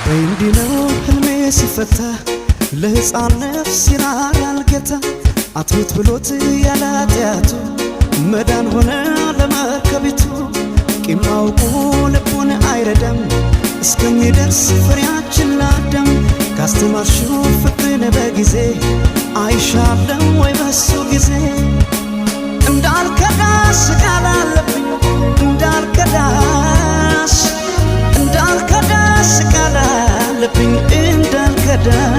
በይ እንዲህ ነው ሕልሜ ሲፈታ፣ ለሕፃን ነፍስ ይራራል ጌታ። አትሙት ብሎት ያለ ኃጢአቱ መዳን ሆነ ለመርከቢቱ። ቂም አውቆ ልቡን አይረዳም እስከሚደርስ ፍሬያችን ለአዳም። ካስተማርሽው ፍቅርን በጊዜ አይሻለም ወይ በሱ ጊዜ? እንዳልከዳሽ ቃል አለብኝ፣ እንዳልከዳሽ፣ እንዳልከዳሽ ቃል አለብኝ፣ እንዳልከዳሽ።